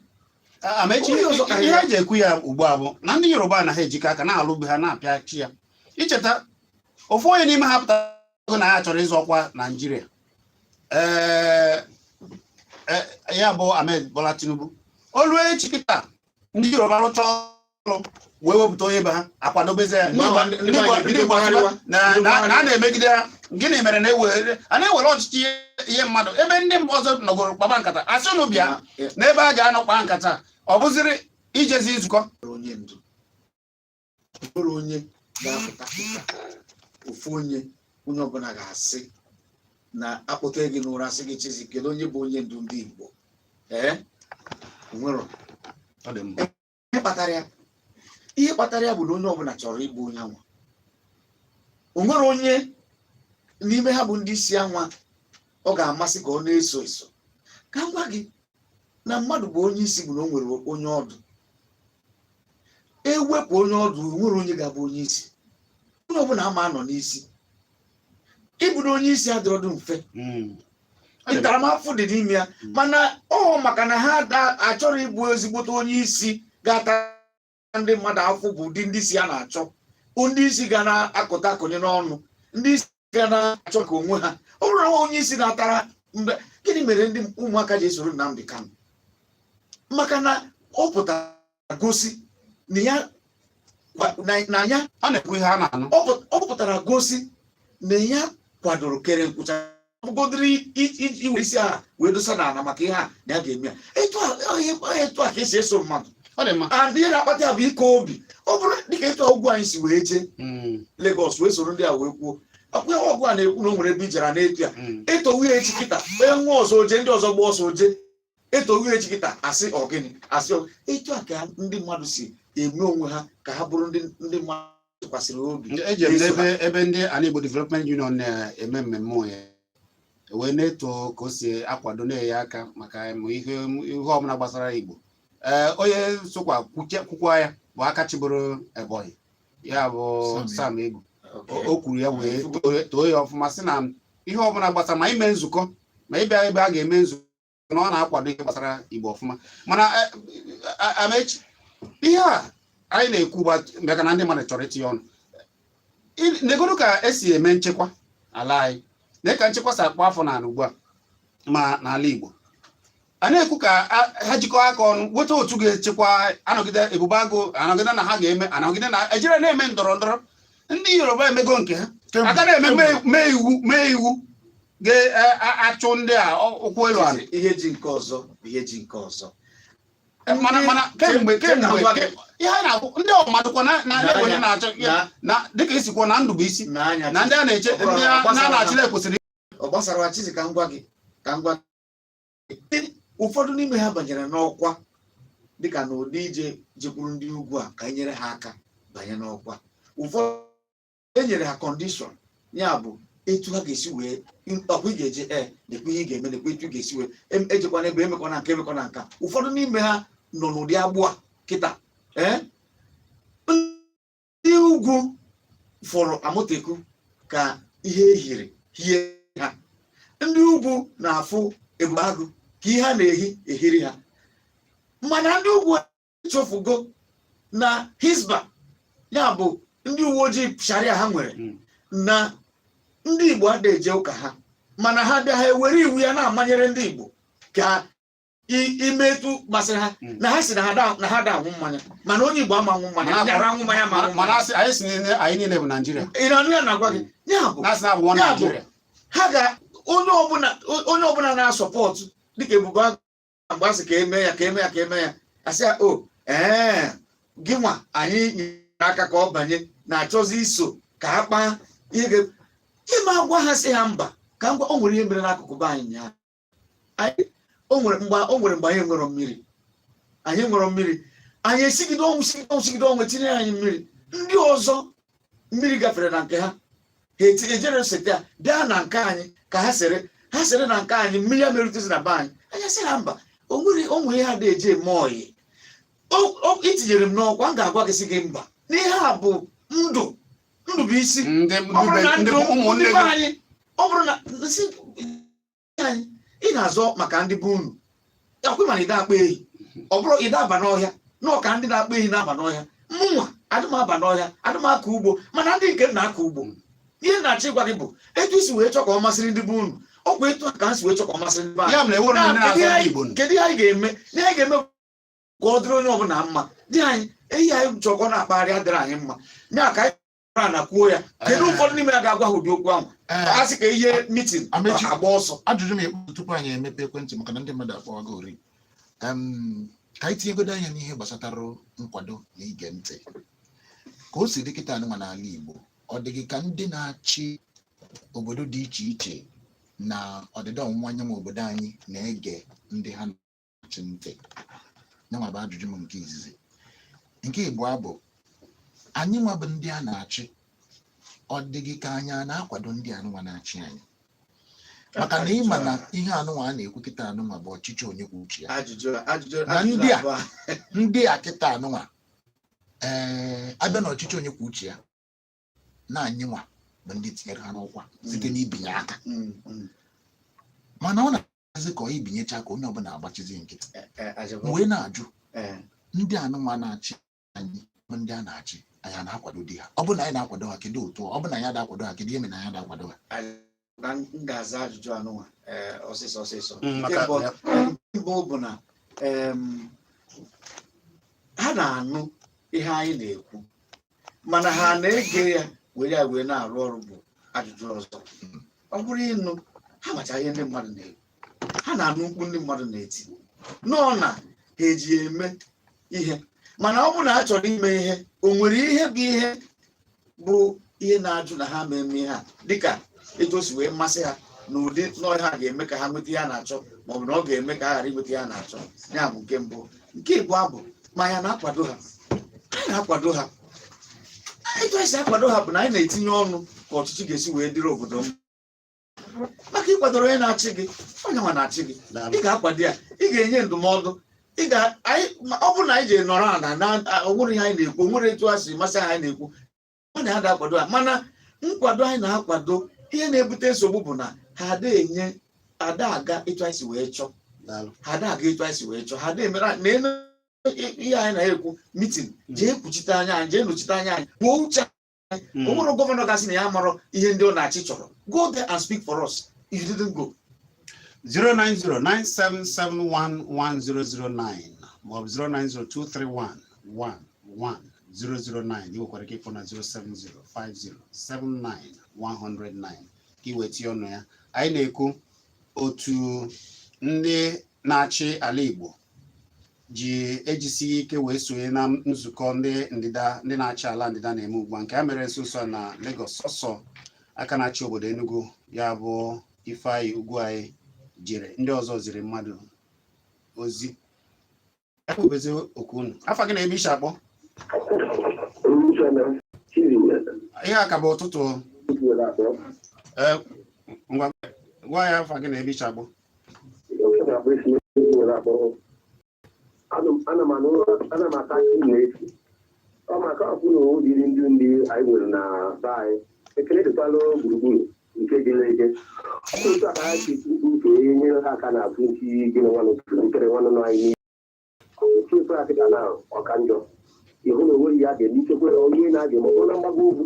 Amechi, Onye ọzọ karịrị ihe ya. eji ekwu ya ugbu a bụ na ndị Yoruba anaghị ejikọ aka na-alụ be ha na-apịa chi ya. Icheta ofu onye n'ime ha pụtara na ya chọrọ ịzọ ọkwa Naijiria, ee, ya bụ Ahmed Bola Tinubu. Olu echi kịta, ndị Yoruba rụcha ọrụ wee wepụta onye be ha, akwadobezi ya. Mgbe ahụ ndị Ndị be Igbo anyị ndị bido Igbo asịba gbagharịwa. na a na-emegide ha. Gịnị mere na ewere a na-ewere ọchịchị ihe mmadụ ebe ndị mba ọzọ nọgoro kpaba nkata, asị unu bịa n'ebe a ga-anọ kpaa nkata? Ọ bụziri ijezi nzukọ. Onye ndu nwere onye ga-apụta kịta, ofu onye, onye ọbụla ga-asị na akpọta gị n'ụra, sị gị, "Chizi, kedu onye bụ onye ndu ndị Igbo?" Ee, nwere Ọ dị mma. Ihe kpatara ya bụ na onye ọbụla chọrọ ịbụ onye anwa. O nwere onye n'ime ha bụ ndị isi anwa ọ ga-amasị ka ọ na-eso eso. Ka m gwa gị na mmadụ bụ onye isi bụ na o nwere onye ọdụ. Ewepụ onye ọdụ, o nwere onye ga-abụ onye isi. Onye ọbụla ama anọ n'isi. Ịbụrụ onye isi adịrọdụ mfe. Ọ dị mma. Ntaramahụhụ dị n'ime ya. Mana ọ maka na ha achọrọ ịbụ ezigbote onye isi ga-ata ndị mmadụ afụ, bụ ụdị ndị isi a na-achọ, ndị isi ga na-akụta akụnye n'ọnụ, ndị isi ga na-achọ ka onwe ha. Ọ bụrụ na onye isi na-atara mgbe, gịnị mere ndị ụmụaka ji esoro Nnamdi Kanu? Maka na ọ pụtara gosi na ya na ya Ọ na-ekwu ihe a na-anụ. Ọ pụtara gosi na ya kwadoro kere nkwụcha bụgodiri iwere isi a wee dosa n'ala maka ihe a na ya ga-eme ya. Etu a ọ etu a ka esi eso mmadụ. Ọ dị mma. And ihe na-akpata ya bụ ike obi. Ọ bụrụ dịka etu ọgwụ anyị si wee jee Lagos wee soro ndị a wee kwuo ọkwa ọgwụ a na-ekwu na o nwere ebe ijere na-etu ya etowu ya echi kịta, onye nwa ọzọ oje, ndị ọzọ gba ọsọ oje, etowu ya echi kịta, asị ọ gịnị? Asị ọ etu a ka ndị mmadụ si eme onwe ha ka ha bụrụ ndị mmadụ tụkwasịrị obi. Eji m n'ebe ebe ndị Ala Igbo Development Union na-eme mmemme ụnyaahụ wee na-eto ka o si akwado na-enye aka maka ịmụ ihe ọbụla gbasara Igbo. Ee, onye sokwa kwukwa ya bụ aka chịbụrụ Ebonyi, ya bụ Sam. Sam Egwu. O kwuru ya wee too ya ọfụma, sị na ihe ọbụla gbasara ma ime nzukọ ma ịbịa ebe a ga-eme nzukọ, na ọ na-akwado ihe gbasara Igbo ọfụma. Mana Amechi, ihe a anyị na-ekwu maka na ndị mmadụ chọrọ itinye ọnụ. Negodu ka esi eme nchekwa ala anyị, na ka nchekwa si akpọ afọ n'ala ugbu a ma n'ala Igbo. A na-ekwu ka ha jikọọ aka ọnụ weta otu ga-echekwa, anọgide Ebube Agụ, anọgide na ha ga-eme, anọgide na ejire na-eme ndọrọ ndọrọ. Ndị Yoruba emego nke ha, aka na-eme mee iwu ga-achụ ndị a ụkwụ elu ala. Ihe ji nke ọzọ bụ ihe ji nke ọzọ. Mana kemgbe kemgbe ihe a na-akwụ ndị ọmadụkwa na na na onye na-achọ na dịka isikwa na ndụ bụ isi n'anya na ndị a na-eche, ndị a na-achịla kwesịrị. Ọ gbasara Chizi, ka m gwa gị, ụfọdụ n'ime ha banyere n'ọkwa dịka na ụdị ije jekwuru ndị ugwu a ka e nyere ha aka banye n'ọkwa. Ụfọdụ e nyere ha condition, ya bụ etu ha ga-esi wee ọkwa ị ga-eje, e lekwa ihe ị ga-eme, lekwa etu ị ga-esi wee ejekwana ebe, emekwana nka, emekwana nka. Ụfọdụ n'ime ha nọ n'ụdị agbụ a kịta. Ee, ndị ugwu fọrọ Amotekun ka ihe ehiri hie ha. Ndị ugwu na-afụ Ebube Agụ ka ihe a na-ehi ehiri ha. Mana ndị ugwu echefugo na Hisba, ya bụ ndị uwe ojii sharia ha nwere, na ndị Igbo adịghị eje ụka ha, mana ha bịa, ha ewere iwu ya na-amanyere ndị Igbo ka ime etu masịrị ha. Na ha si na ha da aṅụ mmanya, mana onye Igbo ama aṅụ mmanya, Mana ndị ara aṅụ mmanya ma aṅụ mana mmanya. Asị anyị si niile, anyị niile bụ Naijiria. Ị na-anụ ya na-agwa gị, ya bụ Na-asị na abụ nwa Ya bụ, Naijiria. Ha ga onye ọbụla na-asọpọtụ dịka Ebube Agụ, mgbe a sị ka eme ya, ka eme ya, ka eme ya, asị ya o ee, gị nwa anyị nyere aka ka ọ banye na-achọzi iso ka ha kpaa ihe ga ịma agwa ha, sị ha mba. Ka ngwa, o nwere ihe mere n'akụkụ be anyị nyaa. Anyị o nwere mgbe anyị nwere mmiri, anyị nwere mmiri. Anyị esigide ọnwụ, sigide ọnwụ, sigide ọnwụ, etinye anyị mmiri. Ndị ọzọ mmiri gafere na nke ha, ha ejere sete ya bịa na nke anyị ka ha sere, ha sere na nke anyị, mmiri amerutezi na be anyị. Anyị sị ha mba, o nwere onwe ihe ada eji eme oyi. Itinyere m n'ọkwa, m ga-agwa gị sị gị mba, n'ihe a bụ ndụ, ndụ bụ isi. Ndị Ọ bụrụ na ndị ndụ ụmụnne ndị be gị anyị, ọ bụrụ na nsị anyị ị na-azọ maka ndị be unu, akwa mana ide akpa ehi, ọ bụrụ ide aba n'ọhịa na ọka ndị na-akpa ehi na-aba n'ọhịa. Mụnwa adị m aba n'ọhịa, adị m akọ ugbo, mana ndị nke m na-akọ ugbo. Ihe m na-achọ ịgwa gị bụ etu isi wee chọ ka ọ masịrị ndị be unu, ọkwa etu a ka m si wee chọ ka ọ masịrị ndị be anyị. Ya mere ewere ndị Na, na-azọ kedu ihe ndị anyị Igbo nụ. Kedu ihe anyị ga-eme? Ihe anyị ga-eme bụ ka ọ dịrị onye ọbụla mma dị anyị. Ehi anyị chọkọ na-akpagharị adịrị anyị mma, ya ka anyị mara na kwuo ya. Kedu ụfọdụ n'ime ya ga-agwa ha ụdị okwu ahụ? A sị ka ihe meeting Amechi. agba ọsọ. Ajụjụ m ekwu tupu anyị emepe ekwentị, maka na ndị mmadụ akpọwago ori, ka anyị tinyegodo anya n'ihe gbasatara nkwado na ige ntị ka o si dị kịta anụnwa n'ala Igbo. Ọ dị gị ka ndị na-achị obodo dị iche iche na ọdịda ọwụwa anyanwụ obodo anyị na-ege ndị ha na-achị ntị? Yanwa bụ ajụjụ m nke izizi. Nke ịbụọ bụ, anyị nwa bụ ndị a na-achị, ọ dị gị ka anyị a na-akwado ndị anụnwa na-achị anyị? Maka na ịma na ihe anụnwa a na-ekwu kịta anụnwa bụ ọchịchị onye kwuo uche ya. Ajụjụ Na ajụjụ ndị a. abụọ. Ndị a kịta anụnwa, ee, abịa na ọchịchị onye kwuo uche ya, na anyị nwa bụ ndị tinyere ha n'ọkwa site n'ibinye aka, mana ọ na-azi ka ọ ibinyecha ka onye ọbụla agbachizi nkịtị. Ajụjụ. M wee na-ajụ, ndị anụnwa na-achị anyị bụ ndị a na-achị, anyị a na-akwado di ha? Ọ bụ na anyị na-akwado ha, kedu otu? Ọ bụ na anyị ada-akwado ha, kedu ihe mere na anyị ada-akwado ha? Na m ga-aza ajụjụ anụnwa ọsịsọ ọsịsọ. Mm, Nke maka mbụ, nke mbụ bụ na ha na-anụ ihe anyị na-ekwu, mana ha na-ege ya were ya wee na-arụ ọrụ bụ ajụjụ ọzọ. Ọ bụrụ ịnụ, ha macha ihe ndị mmadụ na-ekwu, ha na-anụ mkpu ndị mmadụ na-eti nọọ na ha eji eme ihe. Mana ọ bụrụ na ha chọrọ ime ihe, o nwere ihe bụ ihe bụ ihe na-ajụ na ha ma eme ihe a dịka etu o si wee masị ha na ụdị nọọ ha ga-eme ka ha nweta ihe a na-achọ, maọbụ na ọ ga-eme ka ha ghara inweta ihe a na-achọ. Ya bụ nke mbụ. Nke ịbụọ bụ ma ya na-akwado ha, anyị na-akwado ha. Etu anyị si akwado ha bụ na anyị na-etinye ọnụ ka ọchịchị ga-esi wee dịrị obodo mma. Maka ịkwadoro onye na-achị gị, onye nwa na-achị gị, Daalụ. ị ga-akwado ya, ị ga-enye ndụmọdụ, ị ga anyị. Ma ọ bụrụ na anyị ji nọrọ ala na onwere ihe anyị na-ekwu, onwere etu a si masị anyị na-ekwu, ọ na akwado ha. Mana nkwado anyị na-akwado, ihe na-ebute nsogbu bụ na ha ada enye, ada aga etu anyị si wee chọọ. Daalụ. Ha ada aga etu anyị si wee chọọ. Ha ada emere na enu ihe anyị na-ekwu meeting, jee kwuchite anya anyị, jee nọchite anya anyị, kwuo uche. O nwere governor gasị na ya marọ ihe ndị ọ na-achị chọrọ. Go there and speak for us. If you didn't go. 09097711009 maọbụ 09023111009. Ị nwekwara ike ịkpọ na 07050791009 ka ị wee tinye ọnụ ya. Anyị na-ekwu otu ndị na-achị ala Igbo ji ejisighị ike wee sonye na nzukọ ndị ndịda, ndị na-achị ala ndịda na-eme ugbu a, nke a mere nso nso a na Lagos. Sọsọ aka na-achị obodo Enugu, ya bụ Ifeanyi Ugwuanyi, jere, ndị ọzọ ziri mmadụ ozi. Ekwubezi okwu unu. Afa gị na ebe isi akpọ? Ihe a ka bụ ụtụtụ. Ee, ngwa, gwa ya afa gị na ebe isi akpọ. Ana m anụ, ana m ata akị na-esi ọ maka ọkwụ na ụdịrị ndị ndị anyị nwere na be anyị. Ekele dịkwala gburugburu nke jere eje. Otu a ka ha si nke nyere ha aka na azụ nchi gịnị nwanụ nkere nwanụ nọ anyị n'ihu otu efe akịta na ọka njọ. Ịhụ na onweghị ya ga-eme, ikekwe onye na-aga ma ọ bụrụ na mgbago ugwu,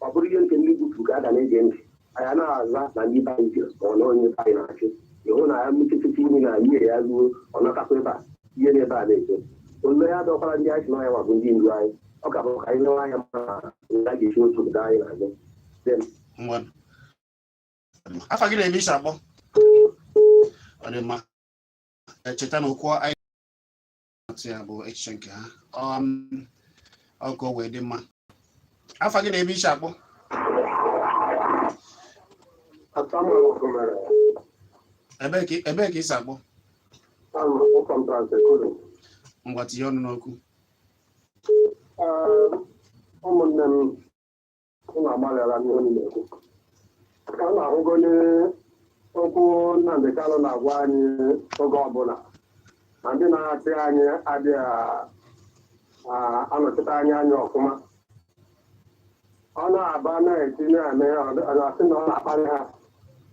ọ bụrụ ihe nke ndị ugwu ka a ga na-ege ntị. Anyị na-aza na ndị be anyị jere ma ọ na onye be anyị na-achị. Ịhụ na ya mmechecheche imi na ihe ya ruo, ọ natakwa ebe a ihe n'ebe a na-eto olu ya dọkwara ndị anyị si n'ọnya nwa bụ ndị ndu anyị. Ọ ka bụ ka anyị lewe anya ma na a ga-esi otu obodo anyị na-azụ. Ngwa, afa gị na ebe isi akpọ? Ọ dị mma. Cheta na okwu anyị na-atụ ya bụ echiche nke ha. Ọ ka o wee dị mma. Afa gị na ebe isi akpọ? Ebee ka isi akpọ? Ngwa, tinye ọnụ n'okwu. Ee, ụmụnne m, unu agbalịala n'ihe unu na-ekwu. Ka m na-ahụgoni okwu Nnamdi Kanu na-agwa anyị oge ọbụla na ndị na-achị anyị adịghị anọchite anya anyị ọfụma. Ọ na-aba na-eti na-eme, ọ na-asị na ọ na-akparị ha.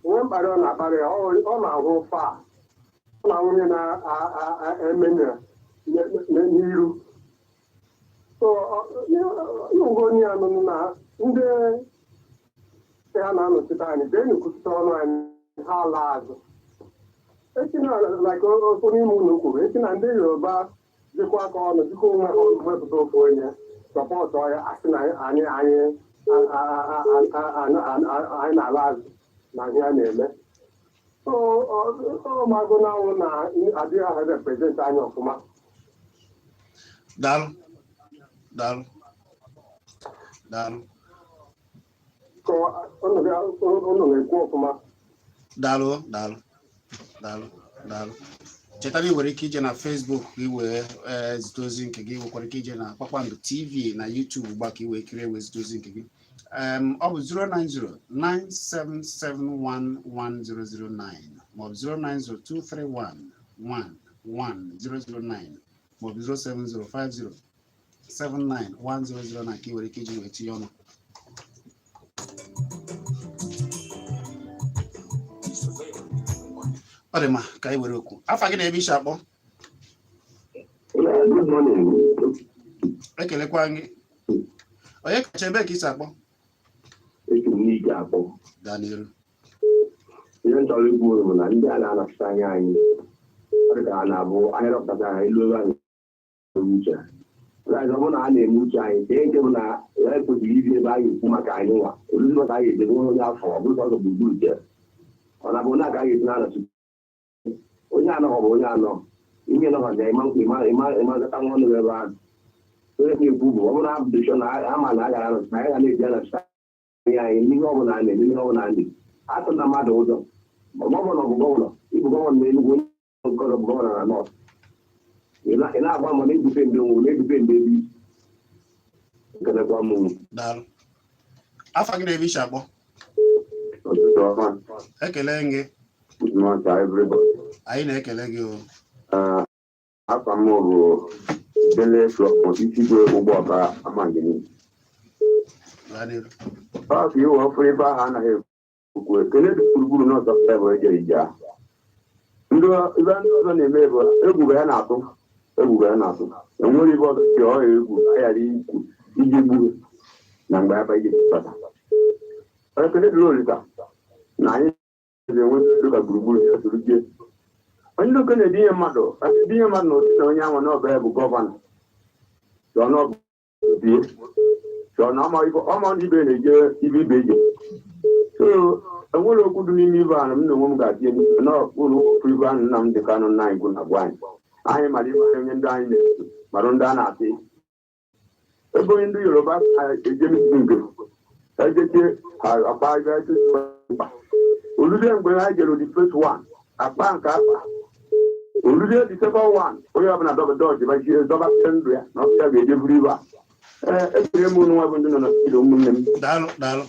Nwe mkparị ọ na-akparị ha, ọ na-ahụ fa, ọ na-ahụ ihe na-eme n'iru. So ịhụgo onye ya nụnụ na ndị ha na-anọchite anyị jee n'ekwuchite ọnụ anyị, ha ala azụ. Echi na, like ofu n'ime unu kwuru, echi na ndị Yoruba jikwa aka ọnụ, jikwa onwe ha ọnụ, wepụta ofu onye support ya, asị na anyị na-ala azụ na ihe a na-eme. So ọ mago na anwụ na adịghị aha represent anyị ọfụma. Daalụ, daalụ, daalụ. Ka unu na-ekwu ọfụma. Daalụ, daalụ, daalụ, daalụ. Cheta na ị nwere ike ije na Facebook ka ị wee zite ozi nke gị. Nwekwara ike ije na Kpakpando TV na YouTube ugbu a ka ị wee kirie, wee zite ozi nke gị. Ọ bụ 09097711009 maọbụ 09023111009 maọbụ 07050791009 ka ị nwere ike iji wee tinye ọnụ. Ọ dị mma, ka anyị were okwu. Afa gị na ebe isi akpọ? Yeah, good morning. Ekelekwa gị. Onye kacha ebe ka isi akpọ? Esi m n'ike akpọ. Gaa n'iru. Ihe m chọrọ ikwu bụ na ndị a na-anọchite anya anyị, ọ dị ka ha na-abụ anyị rọpụtara ha elu ebe anyị na-eme uche. Ọ bụrụ na a na-eme uche anyị, ihe nke bụ na ya ekwesịghị ibi ebe anyị ekwu maka anyị nwa oluzi maka anyị ejebe onye afọ, ọ bụrụ sọsọ gburugburu uche. Ọ na-abụ na aka anyị esi na-anọchite onye anọ, ọ bụ onye anọ ihe nọkwa na ịma ịma ịma ịma zata nwa ọnụ ebe ahụ. Onye na-ekwu bụ ọ bụrụ na abụdịshọ na ama na a gara anọchite anyị, ga na-eji anọchite anya anyị n'ihe ọ bụla a na-eme, ihe ọ bụla a na-eme. Atụ na mmadụ ụjọ. Governor bụ governor, ịbụ governor na Enugu, onye nke ọzọ bụ governor na North. Ị na-agba mbọ na-ebute ndị onwe na-ebute ndị ebe isi. Nkelekwa m unu. Daalụ. Afa gị na ebe isi akpọ? Ụtụtụ ọma. Ekele gị. Good morning to everybody. Anyị na-ekele gị o. Afa m bụ Dele from Isigwe Ụgbọọka Amangini. Gaa n'iru. Ọ ka iwe ọfụrụ ebe ahụ anaghị ekwu ekele dị gburugburu n'ọzọ ebe eje ije ahụ. Ndị ibe ndị ọzọ na-eme bụ egwu bụ ya na-atụ, egwu bụ ya na-atụ. Enwere ibe ọzọ ji ọya egwu aghara ikwu iji gburu na mgbe aba ije bata. Ekele dịrị Olisa na anyị ga-enwe ndị ka gburugburu ya soro jie. Onye ndị okenye edinye mmadụ edinye mmadụ na otu na onye ahụ na ọba ya bụ governor, chọọ na ọ bụ bie, chọọ na ọma ibe ọma ndị ibe na-eje ibe ibe eje. So enwere okwu dị n'ime ibe ahụ m na onwe m ga-atinye n'ime na ụlọ okwu ibe ahụ Nnamdị Kanụ nna anyị kwụ na gwa anyị. Anyị mara ibe anyị, onye ndị anyị na-eso mara ndị a na-atị ebe onye ndị Yoruba eje meeting nke ejechie ha akpa ebe eche mkpa oluzie mgbe ha jere the first one akpa nke akpa oluzie the second one, onye ọbụla dọba dọji bachie dọba ndụ ya na ọbịa ga-eje buru ibe a. Ee, ekele m unu nwa bụ ndị nọ na studio, ụmụnne m. Daalụ, daalụ,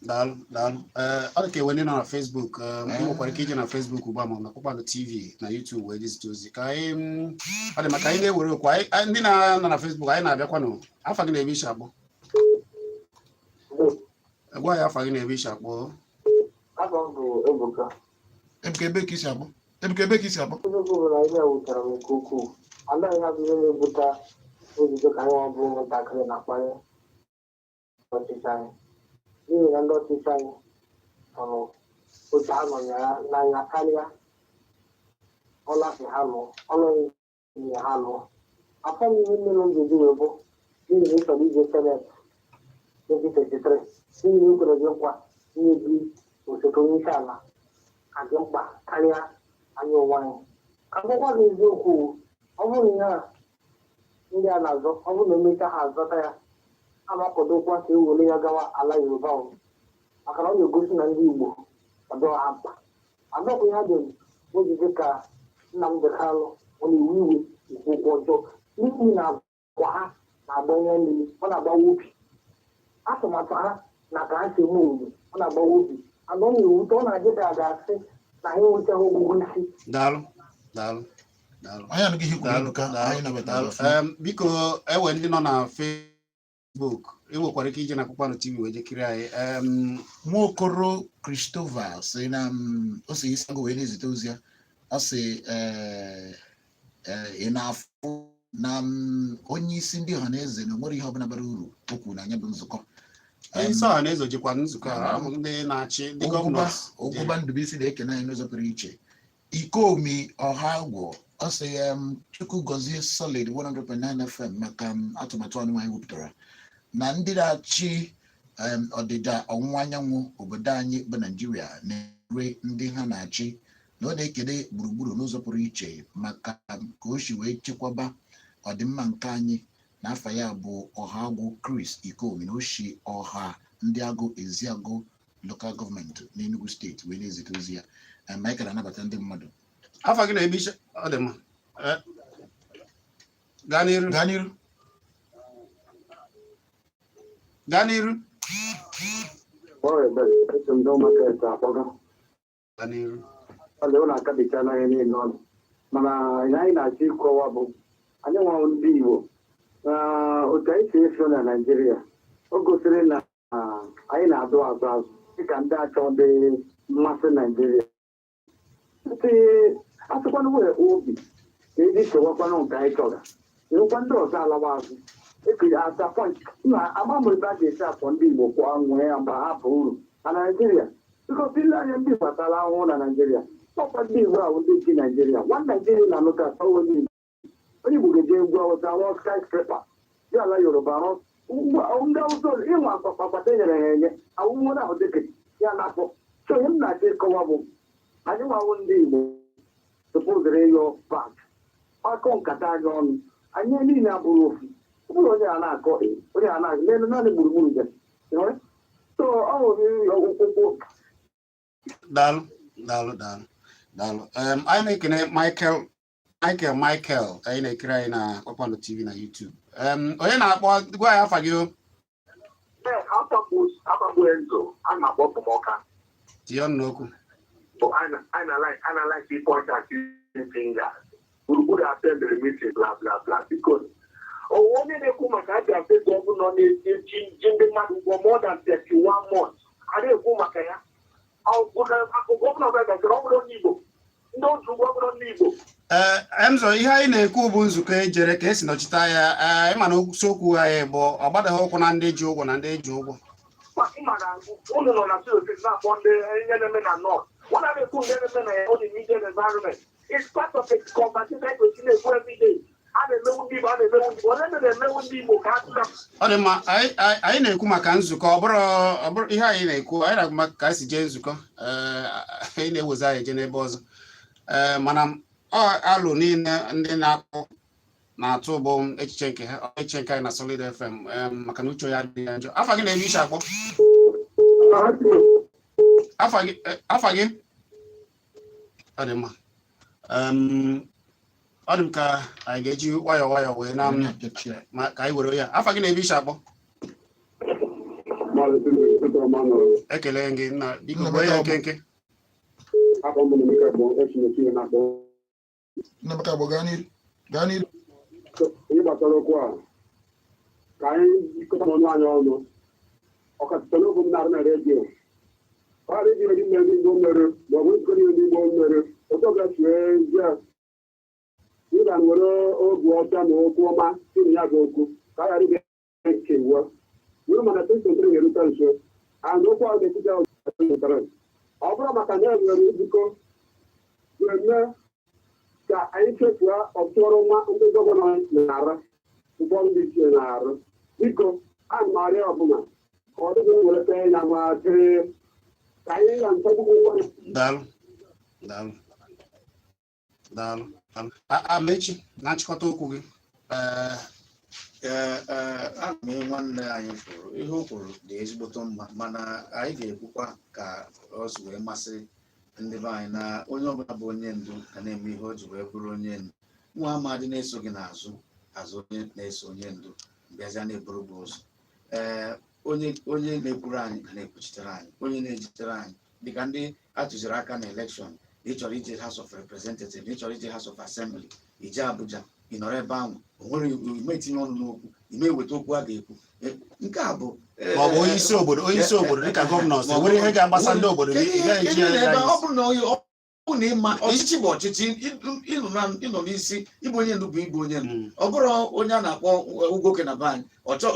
daalụ, daalụ. Ee, ọ dị ka ewe ndị nọ na Facebook. Ị nwekwara ike ije na Facebook ugbu a ma ọ bụ na Kpakpando TV na YouTube wee zite ozi ka anyị ọ dị maka anyị na-ewere okwu ndị na-anọ na Facebook. Anyị na-abịakwanụ. Afa gị na ebe isi akpọ? Gwa ya afa gị na ebe isi akpọ. Afọ m bụ Ebuka. Ebuka, ebe ka isi akpọ? Ebuka, ebe ka isi akpọ? Eziokwu bụ na ihe a wutere m nke ukwuu. Anaghị abụ ihe na-ebute nzuzo ka anyị bụ ụmụntakịrị na-akpanye ọchịchị anyị. N'ihi na ndị ọchịchị anyị hụrụ otu ha nọ ya n'anya karịa ọlụ asị ha lụọ, ọlụ enyi ha lụọ. Afọ m ihe mere m ga-eji wee bụ n'ihi na ị chọrọ ije Senate 2023, n'ihi na e kwere gị nkwa inye gị osote onye isi ala ka dị mkpa karịa anyị onwe anyị. Ka m gwakwa gị eziokwu, ọ bụrụ na ihe a ndị a na-azọ, ọ bụrụ na emechaa ha azọta ya, a na-akwadokwa ka e were ya gawa ala Yoruba o. Maka na ọ na-egosi na ndị Igbo ọdọ ha mkpa adọkwa ihe dị ojiji ka Nnamdị Kanụ ọ na-ewe iwe ikwu okwu ọjọọ n'ihi na agwa ha. Na-agbanye mmiri, ọ na-agbawa obi. Atụmatụ ha na ka ha si eme omume, ọ na-agbawa obi. Ana ọ na-ewute, ọ na-adị ka a ga-asị na ha enwechaghị ọgwụgwụ isi. Daalụ, daalụ, daalụ. Anyị anụghị ihe i kwuru. Daalụ, Ebuka. daalụ, Anyị nabatara daalụ. ọfụma. Biko, ewe ndị nọ na Facebook, ị nwekwara ike ije na Kpakpando TV wee jee kiri anyị. Nwaokoro Christopher sị na o si isi agụ wee na-ezite ozi ya. Ọ sị ị na-afụ na onye isi ndị ọha na eze na onwere ihe ọbụla bara uru o kwuru na ya bụ nzukọ. Isi ọha na eze jikwa nzukọ a, ọ bụ ndị na-achị, ndị Oguba governors. Oguba Ndubuisi na-ekene anyị n'ụzọ pụrụ iche. Ikomi Ọhagwụ, ọ sị Chukwu gọzie Solid 100.9 FM maka atụmatụ ọnụ anyị wepụtara na ndị na-achị ọdịda ọwụwa anyanwụ obodo anyị bụ Naijiria na-ere ndị ha na-achị, na ọ na-ekele gburugburu n'ụzọ pụrụ iche maka ka o si wee chekwaba ọdịmma nke anyị. N'afọ ya bụ Ọhagwụ Chris Ikomi, na oshi ọha ndị agụ Eziagụ Local Government n'Enugu Steeti wee na-ezite ozi ya. Ma anyị ka na-anabata ndị mmadụ. Afa gị na-ebe isi ọ dị mma. Gaa n'iru. Gaa n'iru. Gaa n'iru. Eso ndị ụmụaka akpọga. Gaa n'iru. Ọ dị ụlọ akabichala ihe niile ọnụ, mana ihe anyị na-achọ ịkọwa bụ anyị nwa ndị Igbo na otu anyị si eso na Naịjirịa, o gosiri na anyị na-adụ azụ azụ dịka ndị achọ dị mmasị Naịjirịa. Ntị asịkwana wee obi ka eji chewakwanụ nke anyị chọga, ịhụkwa ndị ọzọ alawa azụ ekiri asa point na ama m ebe a ga-esi afọ ndị Igbo kwụọ nwee ya mgbe ha bụ uru na Naịjirịa. Biko, ile anya, ndị Igbo atala ahụhụ na Naịjirịa. Ọkwa ndị Igbo ahụ ndị ji Naịjirịa, one Naịjirịa na-anụta atọ. Onye Igbo, onye Igbo ga-eje egwu Awụsa rụọ skyscraper, dị ala Yoruba rụọ ndị Awụsa ịnwe akpakpakpata e nyere ha enye awụmụ na ahụ dịka ya na-akpọ. So ihe m na-achọ ịkọwa bụ anyị nwawo ndị Igbo tụpụziri ịyọ back kpakọ nkata anyị ọnụ. Anyị niile abụrụ ofu. Ọ bụrụ onye a na-akọ, onye a na-akọ n'elu naanị gburugburu gị. So ọ nwere ọgwụkwụ. Daalụ, daalụ, daalụ, daalụ. Anyị na-ekene Michael, Michael, Michael. Anyị na-ekiri anyị na Kpakpando TV na YouTube. Onye na-akpọ, gwa ya afa gị o. Afakpu Enzo, a na-akpọ Pụmọka. Tinye ọnụ n'okwu. Bụ analyze point at finger. Gburugburu attended meeting, bla bla bla. Biko, onye na-ekwu maka Abia State governor na-eji ji ndị mmadụ ụgwọ more than 31 months, a na-ekwu maka ya. Governor ọbụla gachara, ọ bụrụ onye Igbo, ndị otu ụgwọ bụrụ ndị Igbo. Ee, Emzo, ihe anyị na-ekwu bụ nzukọ ejere ka esi nọchite anya. Ee, ịma na isiokwu anyị bụ ọ gbadaghị ụkwụ na ndị ji ụgwọ na ndị eji ụgwọ. Ịma na unu nọ na steeti na-akpọ ndị ihe na-eme na north, ọ na-ekwu ndị na-eme na ya on immediate environment. It's part of the conversation kwesịrị na-ekwu every day. A na-emewu ndị Igbo, a na-emewu ndị Igbo, onye na-emewu ndị Igbo ka a tụta. Ọ dị mma. Anyị na-ekwu maka nzukọ. Ọ bụrụ ihe anyị na-ekwu, anyị na-ekwu maka ka anyị si jee nzukọ. Ee, anyị na-ewezi anyị eje n'ebe ọzọ. Ee, mana ọ alụ niile ndị na-akpọ na-atụ bụ echiche nke ha, echiche nke anyị na Solid FM, maka na uche ya adịghị ya njọ. Afa gị na-ebe isi akpọ? Afa gị, afa gị? Ọ dị mma. Ọ dị m ka anyị ga-eji nwayọọ nwayọọ wee na ma ka anyị were ya. Afa gị na-ebe isi akpọ? Ekele gị, nna. Biko, gbuo ya nkenke. Nnamaka Agbo, gaa n'iru, gaa n'iru. Ihe gbasara okwu a, ka anyị jikọta ọnụ anyị ọnụ, ọkachasị n'oge m na-arụ na redio, ọ ghara iji ndị mmeri Igbo mere ma ọ bụ njikọ niile ndị Igbo mere otu ọbụla si wee jee ịga were oge ọcha na okwu ọma tiri ya bụ okwu ka a ghara ịbịa nkewa were. Mana 2023 na-erute nso and okwu ahụ na-ekwucha ọ bụrụ maka na e nwere nzukọ ga-eme ka anyị chefuo ọtụtụ ọrụ nwa ndị governor na-arụ, ụfọdụ ndị ichie na-arụ. Biko, ana m arịọ ọbụla ka ọ dịghị nwere ya ma dịrị ka anyị ga nchekwukwu. Daalụ, daalụ, daalụ, daalụ. Amechi, na nchịkọta okwu gị. Ee. Ee, ee, ana m ihe nwanne anyị kwuru, ihe o kwuru dị ezigbote mma, mana anyị ga-ekwukwa ka ọ si wee masị ndị be anyị na onye ọbụla bụ onye ndu ga na-eme ihe o ji wee bụrụ onye ndu. Nwa amadi na-eso gị n'azụ azụ, onye na-eso onye ndu. Bịazịa na-eburu gị ụzọ. Ee, onye na-ekwuru anyị ga na-ekwuchitere anyị, onye na-ejitere anyị, dịka ndị atụziri aka na election, na ị chọrọ ije House of Representative, na ị chọrọ ije House of Assembly, ije Abuja, ị nọrọ ebe ahụ, o nwere ime etinye ọnụ n'okwu, ime eweta okwu a ga-ekwu. Nke a bụ Ma ọ bụ onye isi obodo dịka governor si nwere ihe ga-agbasa ndị obodo, Kedu ị ihe gaghị eji kedu ya na ebe gaa ọ bụrụ na ọ bụrụ na ịma ọchịchị bụ ọchịchị, ịnọ n'isi, ịbụ onye ndu bụ ịbụ onye ndu. Ọ bụrụ onye a na-akpọ Ugoke na be anyị, ọ chọ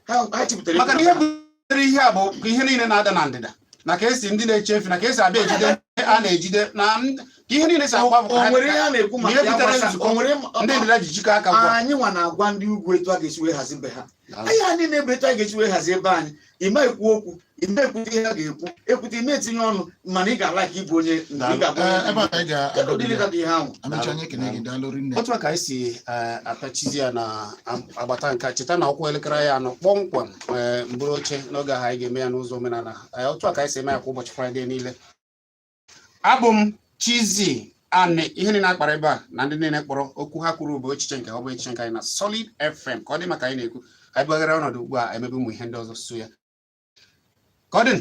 ha chịpụtara Maka na ihe butere ihe a bụ ka ihe niile na-ada na ndịda, na ka esi ndị na-eche efi, na ka esi abịa ejide ndị a na-ejide, na ka ihe niile si akwa O nwere ihe a na-ekwu maka ihe ya butere gbasa nzukọ o nwere ndị ndịda ji jikọ aka gwa anyị nwa na-agwa ndị ugwu etu a ga-esi wee hazi be ha. Anyị ha niile bụ etu a ga-esi wee hazie ebe anyị. Ime ekwu okwu, ime ekwute ihe a ga-ekwu ekwute, ime etinye ọnụ, mana ị ga-ala ka ịbụ onye ndu, ị ga-abụ onye Ee, ebe a ka anyị ndu. Kedu ụdị ga-adọbi leta ya. dị ihe ahụ? Amechi, anyị ekene gị, daalụ rinne. Otu a ka anyị si apachizi ya na agbata nke a. Cheta na ọkwa elekere ya 4 kpọmkwem, mbụrụ oche n'oge ahụ anyị ga-eme ya n'ụzọ omenala. Otu a ka anyị si eme ya kwa ụbọchị Fraịde niile. Abụ m Chizzy Ani. Ihe niile akpara ebe a na ndị niile kpọrọ okwu ha kwuru bụ echiche nke ọ bụ echiche nke anyị na Solid FM. Ka ọ dị maka anyị na-ekwu, anyị bughara ọnọdụ ugbu a, emebe ụmụ ihe ndị ọzọ so ya. Ka ọ dị.